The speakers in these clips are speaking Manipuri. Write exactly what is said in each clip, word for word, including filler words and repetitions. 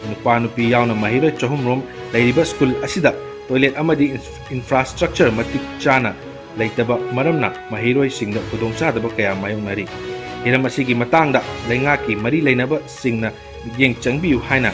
ꯅꯨꯄꯥ ꯅꯨꯄꯤ ꯌꯥꯎꯅ ꯃꯍꯩꯔꯣꯏ ꯆꯍꯨꯝ ꯔꯣꯝ ꯂꯩꯔꯤꯕ ꯁ꯭ꯀꯨꯜ ꯑꯁꯤꯗ ꯇꯣꯏꯂꯦꯠ ꯑꯃꯗꯤ ꯏꯟꯐ꯭ꯔꯥꯁ꯭ꯇ꯭ꯔꯛꯆꯔ ꯃꯇꯤꯛ ꯆꯥꯅ ꯂꯩꯇꯕ ꯃꯔꯝꯅ ꯃꯍꯩꯔꯣꯏꯁꯤꯡꯗ ꯈꯨꯗꯣꯡꯆꯥꯗꯕ ꯀꯌꯥ ꯃꯥꯌꯣꯛꯅꯔꯤ꯫ ꯍꯤꯔꯝ ꯑꯁꯤꯒꯤ ꯃꯇꯥꯡꯗ ꯂꯩꯉꯥꯛꯀꯤ ꯃꯔꯤ ꯂꯩꯅꯕꯁꯤꯡꯅ ꯃꯤꯠꯌꯦꯡ ꯆꯪꯕꯤꯌꯨ ꯍꯥꯏꯅ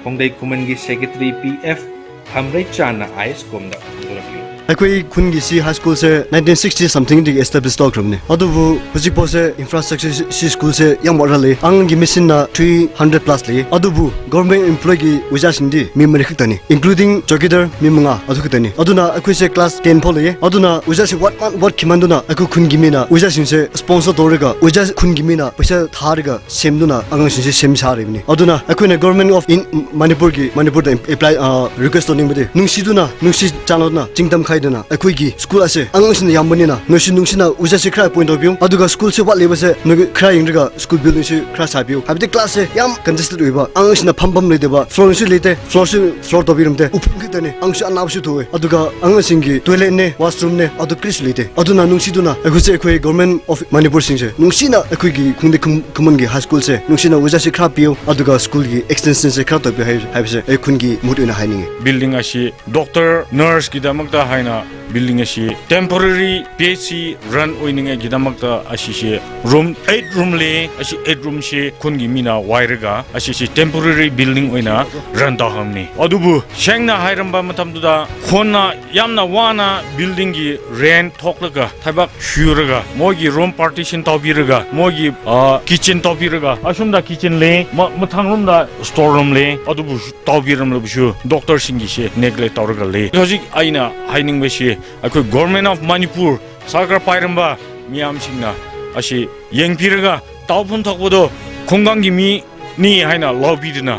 ꯈꯣꯡꯗꯩ ꯈꯨꯃꯟꯒꯤ ꯁꯦꯀ꯭ꯔꯦꯇꯔꯤ ꯄꯤ ꯑꯦꯐ ꯈꯝꯔꯩꯆꯥꯟꯅ ꯑꯥꯏ ꯑꯦꯁ ꯀꯣꯝꯗ ꯐꯣꯡꯗꯣꯔꯛꯂꯤ꯫ ꯑꯩꯈꯣꯏ ꯈꯨꯟꯒꯤ ꯁꯤ ꯍꯥꯏ ꯁ꯭ꯀꯨꯜꯁꯦ nineteen sixty somethingꯗꯒꯤ establish ꯇꯧꯈ꯭ꯔꯕꯅꯤ꯫ ꯑꯗꯨꯕꯨ ꯍꯧꯖꯤꯛ ꯐꯥꯎꯁꯦ ꯏꯟꯐ꯭ꯔꯥꯁ꯭ꯇ꯭ꯔꯛꯆꯔ ꯁꯤ ꯁ꯭ꯀꯨꯜꯁꯦ ꯌꯥꯝ ꯋꯥꯠꯍꯜꯂꯤ꯫ ꯑꯉꯥꯡꯒꯤ ꯃꯁꯤꯡꯅ three hundred plus ꯂꯩꯌꯦ꯫ ꯑꯗꯨꯕꯨ ꯒꯣꯔꯃꯦꯟ ꯑꯦꯝꯄ꯭ꯂꯣꯏꯒꯤ ꯑꯣꯖꯥꯁꯤꯡꯗꯤ ꯃꯤ ꯃꯔꯤ ꯈꯛꯇꯅꯤ, including ꯆꯧꯀꯤꯗꯥꯔ ꯃꯤ ꯃꯉꯥ ꯑꯗꯨ ꯈꯛꯇꯅꯤ꯫ ꯑꯗꯨꯅ ꯑꯩꯈꯣꯏꯁꯦ ꯀ꯭ꯂꯥꯁ ten ꯐꯥꯎ ꯂꯩꯌꯦ꯫ ꯑꯗꯨꯅ ꯑꯣꯖꯥꯁꯤꯡ ꯋꯥꯠꯃꯟ ꯋꯥꯠꯈꯤꯃꯟꯗꯨꯅ ꯑꯩꯈꯣꯏ ꯈꯨꯟꯒꯤ ꯃꯤꯅ ꯑꯣꯖꯥꯁꯤꯡꯁꯦ sponsor ꯇꯧꯔꯒ ꯑꯣꯖꯥ ꯈꯨꯟꯒꯤ ꯃꯤꯅ ꯄꯩꯁꯥ ꯊꯥꯔꯒ ꯁꯦꯝꯗꯨꯅ ꯑꯉꯥꯡꯁꯤꯡꯁꯦ ꯁꯦꯝ ꯁꯥꯔꯤꯕꯅꯤ꯫ ꯑꯗꯨꯅ ꯑꯩꯈꯣꯏꯅ Government of in ꯃꯅꯤꯄꯨꯔꯒꯤ, ꯃꯅꯤꯄꯨꯔꯗ apply, ꯑ, request ꯇꯧꯅꯤꯡꯕꯗꯤ, ꯅꯨꯡꯁꯤꯗꯨꯅ, ꯅꯨꯡꯁꯤ ꯆꯥꯟꯅꯗꯨꯅ, ꯆꯤꯡꯗꯝ ꯈꯥꯏꯗꯨꯅ ꯑꯩꯈꯣꯏꯒꯤ ꯁ꯭ꯀꯨꯜ ꯑꯁꯦ ꯑꯉꯥꯡꯁꯤꯡꯅ ꯌꯥꯝꯕꯅꯤꯅ ꯅꯣꯏꯁꯨ ꯅꯨꯡꯁꯤꯅ ꯑꯣꯖꯥꯁꯦ ꯈꯔ appoint ꯇꯧꯕꯤꯌꯨ, ꯑꯗꯨꯒ ꯁ꯭ꯀꯨꯜꯁꯦ ꯋꯥꯠꯂꯤꯕꯁꯦ ꯅꯣꯏ ꯈꯔ ꯌꯦꯡꯔꯒ ꯁ꯭ꯀꯨꯜ buildingꯁꯦ ꯈꯔ ꯁꯥꯕꯤꯌꯨ꯫ ꯍꯥꯏꯕꯗꯤ classꯁꯦ ꯌꯥꯝ congested ꯑꯣꯏꯕ, ꯑꯉꯥꯡꯁꯤꯡꯅ ꯐꯝꯐꯝ ꯂꯩꯇꯕ, floorꯁꯨ ꯂꯩꯇꯦ, floorꯁꯨ floor ꯇꯧꯕꯤꯔꯝꯗꯦ, ꯎꯐꯨꯟ ꯈꯛꯇꯅꯦ, ꯑꯉꯥꯡꯁꯨ ꯑꯅꯥꯕꯁꯨ ꯊꯣꯛꯑꯦ, ꯑꯗꯨꯒ ꯑꯉꯥꯡꯁꯤꯡꯒꯤ toiletꯅꯦ, washroomꯅꯦ, ꯑꯗꯨ ꯀꯔꯤꯁꯨ ꯂꯩꯇꯦ꯫ ꯑꯗꯨꯅ ꯅꯨꯡꯁꯤꯗꯨꯅ ꯑꯩꯈꯣꯏꯁꯦ, ꯑꯩꯈꯣꯏ Government of ꯃꯅꯤꯄꯨꯔꯁꯤꯡꯁꯦ ꯅꯨꯡꯁꯤꯅ ꯑꯩꯈꯣꯏꯒꯤ ꯈꯨꯟꯗꯤ ꯈꯨꯝ-, ꯈꯨꯃꯟꯒꯤ ꯍꯥꯏ ꯁ꯭ꯀꯨꯜꯁꯦ ꯅꯨꯡꯁꯤꯅ ꯑꯣꯖꯥꯁꯤ ꯈꯔ ꯄꯤꯌꯨ, ꯑꯗꯨꯒ ꯁ꯭ꯀꯨꯜꯒꯤ extensionꯁꯦ ꯈꯔ ꯇꯧꯕꯤꯌꯨ ꯍꯥꯏ-, ꯍꯥꯏꯕꯁꯦ ꯑꯩ ꯈꯨꯟꯒꯤ ꯃꯍꯨꯠ ꯑꯣꯏꯅ ꯍꯥꯏꯅꯤꯡꯉꯤ꯫ Building ꯑꯁꯤ doctor, nurseꯀꯤꯗꯃꯛꯇ ꯍꯥꯏꯅ building ꯑꯁꯤ temporary P H C run ꯑꯣꯏꯅꯤꯡꯉꯥꯏꯒꯤꯗꯃꯛꯇ ꯑꯁꯤꯁꯦ room, eight room ꯂꯩ꯫ ꯑꯁꯤ eight roomꯁꯤ ꯈꯨꯟꯒꯤ ꯃꯤꯅ ꯋꯥꯏꯔꯒ ꯑꯁꯤꯁꯤ temporary building ꯑꯣꯏꯅ run ꯇꯧꯍꯟꯕꯅꯤ꯫ ꯑꯗꯨꯕꯨ ꯁꯦꯡꯅ ꯍꯥꯏꯔꯝꯕ ꯃꯇꯝꯗꯨꯗ ꯈꯨꯟꯅ ꯌꯥꯝꯅ ꯋꯥꯅ buildingꯒꯤ rent ꯊꯣꯛꯂꯒ ꯊꯕꯛ ꯁꯨꯔꯒ ꯃꯣꯏꯒꯤ room partition ꯇꯧꯕꯤꯔꯒ ꯃꯣꯏꯒꯤ, ꯑ, kitchen ꯇꯧꯕꯤꯔꯒ ꯑꯁꯣꯝꯗ kitchen ꯂꯩ, ꯃ-, ꯃꯊꯪꯂꯣꯝꯗ store room ꯂꯩ꯫ ꯑꯗꯨꯕꯨ ꯇꯧꯕꯤꯔꯝꯂꯕꯁꯨ doctorꯁꯤꯡꯒꯤꯁꯦ neglect ꯇꯧꯔꯒ ꯂꯩ꯫ ꯍꯧꯖꯤꯛ ꯑꯩꯅ ꯍꯥꯏꯅꯤꯡꯕꯁꯤ ꯑꯩꯈꯣꯏ Government of ꯃꯅꯤꯄꯨꯔ ꯁꯔꯀꯥꯔ ꯄꯥꯏꯔꯝꯕ ꯃꯤꯌꯥꯝꯁꯤꯡꯅ ꯑꯁꯤ ꯌꯦꯡꯕꯤꯔꯒ ꯇꯧꯐꯝ ꯊꯣꯛꯄꯗꯣ ꯈꯨꯡꯒꯪꯒꯤ ꯃꯤꯅꯤ ꯍꯥꯏꯅ ꯂꯧꯕꯤꯗꯨꯅ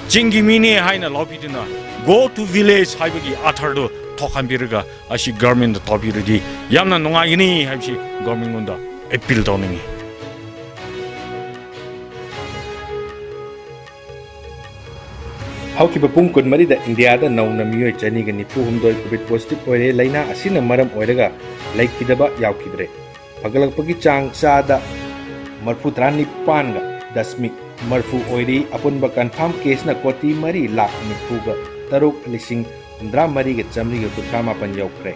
ꯆꯤꯡꯒꯤ ꯃꯤꯅꯤ ꯍꯥꯏꯅ ꯂꯧꯕꯤꯗꯨꯅ go to village ꯍꯥꯏꯕꯒꯤ ꯑꯥꯊꯔꯗꯨ ꯊꯣꯛꯍꯟꯕꯤꯔꯒ ꯑꯁꯤ governmentꯗ ꯇꯧꯕꯤꯔꯗꯤ ꯌꯥꯝꯅ ꯅꯨꯡꯉꯥꯏꯒꯅꯤ ꯍꯥꯏꯕꯁꯤ governmentꯉꯣꯟꯗ appeal ꯇꯧꯅꯤꯡꯉꯤ꯫ ꯍꯧꯈꯤꯕ ꯄꯨꯡ ꯀꯨꯟꯃꯔꯤꯗ ꯏꯟꯗꯤꯌꯥꯗ ꯅꯧꯅ ꯃꯤꯑꯣꯏ ꯆꯅꯤꯒ ꯅꯤꯐꯨ ꯍꯨꯝꯗꯣꯏ COVID positive ꯑꯣꯏꯔꯦ꯫ ꯂꯥꯏꯅꯥ ꯑꯁꯤꯅ ꯃꯔꯝ ꯑꯣꯏꯔꯒ ꯂꯩꯈꯤꯗꯕ ꯌꯥꯎꯈꯤꯗ꯭ꯔꯦ꯫ ꯐꯒꯠꯂꯛꯄꯒꯤ ꯆꯥꯡ ꯆꯥꯗ ꯃꯔꯤꯐꯨ ꯇꯔꯥꯅꯤꯄꯥꯟꯒ ꯗꯁꯃꯤꯛ ꯃꯔꯐꯨ ꯑꯣꯏꯔꯤ꯫ ꯑꯄꯨꯟꯕ confirm caseꯅ ꯀꯣꯇꯤ ꯃꯔꯤ ꯂꯥꯈ ꯅꯤꯐꯨꯒ ꯇꯔꯨꯛ ꯂꯤꯁꯤꯡ ꯍꯨꯝꯗ꯭ꯔꯥ ꯃꯔꯤꯒ ꯆꯥꯃꯔꯤꯒ ꯀꯨꯟꯊ꯭ꯔꯥ ꯃꯥꯄꯟ ꯌꯧꯈ꯭ꯔꯦ꯫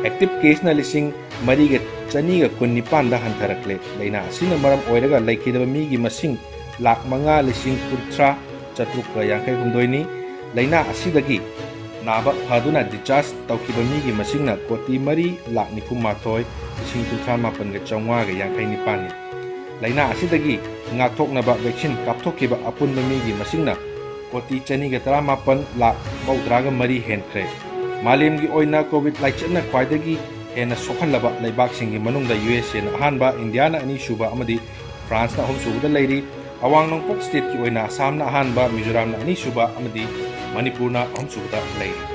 Active caseꯅ ꯂꯤꯁꯤꯡ ꯃꯔꯤꯒ ꯆꯅꯤꯒ ꯀꯨꯟꯅꯤꯄꯥꯟꯗ ꯍꯟꯊꯔꯛꯂꯦ꯫ ꯂꯥꯏꯅꯥ ꯑꯁꯤꯅ ꯃꯔꯝ ꯑꯣꯏꯔꯒ ꯂꯩꯈꯤꯗꯕ ꯃꯤꯒꯤ ꯃꯁꯤꯡ ꯂꯥꯈ ꯃꯉꯥ ꯂꯤꯁꯤꯡ ꯀꯨꯟꯊ꯭ꯔꯥ ꯆꯥꯇ꯭ꯔꯨꯛꯀ ꯌꯥꯡꯈꯩ ꯍꯨꯝꯗꯣꯏꯅꯤ꯫ ꯂꯥꯏꯅꯥ ꯑꯁꯤꯗꯒꯤ ꯅꯥꯕ ꯐꯗꯨꯅ discharge ꯇꯧꯈꯤꯕ ꯃꯤꯒꯤ ꯃꯁꯤꯡꯅ ꯀꯣꯇꯤ ꯃꯔꯤ ꯂꯥꯈ ꯅꯤꯐꯨ ꯃꯥꯊꯣꯏ ꯂꯤꯁꯤꯡ ꯀꯨꯟꯊ꯭ꯔꯥ ꯃꯥꯄꯟꯒ ꯆꯥꯝꯃꯉꯥꯒ ꯌꯥꯡꯈꯩ ꯅꯤꯄꯥꯟꯅꯤ꯫ ꯂꯥꯏꯅꯥ ꯑꯁꯤꯗꯒꯤ ꯉꯥꯛꯊꯣꯛꯅꯕ vaccine ꯀꯥꯞꯊꯣꯛꯈꯤꯕ ꯑꯄꯨꯟꯕ ꯃꯤꯒꯤ ꯃꯁꯤꯡꯅ ꯀꯣꯇꯤ ꯆꯅꯤꯒ ꯇꯔꯥꯃꯥꯄꯟ ꯂꯥꯈ ꯃꯧꯗ꯭ꯔꯥꯒ ꯃꯔꯤ ꯍꯦꯟꯈ꯭ꯔꯦ꯫ ꯃꯥꯂꯦꯝꯒꯤ ꯑꯣꯏꯅ COVID ꯂꯥꯏꯆꯠꯅ ꯈ꯭ꯋꯥꯏꯗꯒꯤ ꯍꯦꯟꯅ ꯁꯣꯛꯍꯜꯂꯕ ꯂꯩꯕꯥꯛꯁꯤꯡꯒꯤ ꯃꯅꯨꯡꯗ USAꯅ ꯑꯍꯥꯟꯕ, ꯏꯟꯗꯤꯌꯥꯅ ꯑꯅꯤꯁꯨꯕ ꯑꯃꯗꯤ ꯐ꯭ꯔꯥꯟꯁꯅ ꯑꯍꯨꯝꯁꯨꯕꯗ ꯂꯩꯔꯤ꯫ ꯑꯋꯥꯡ ꯅꯣꯡꯄꯣꯛ stateꯀꯤ ꯑꯣꯏꯅ ꯑꯁꯥꯝꯅ ꯑꯍꯥꯟꯕ, ꯃꯤꯖꯣꯔꯥꯝꯅ ꯑꯅꯤꯁꯨꯕ ꯑꯃꯗꯤ ꯃꯅꯤꯄꯨꯔꯅ ꯑꯍꯨꯝꯁꯨꯕꯗ ꯂꯩꯔꯤ꯫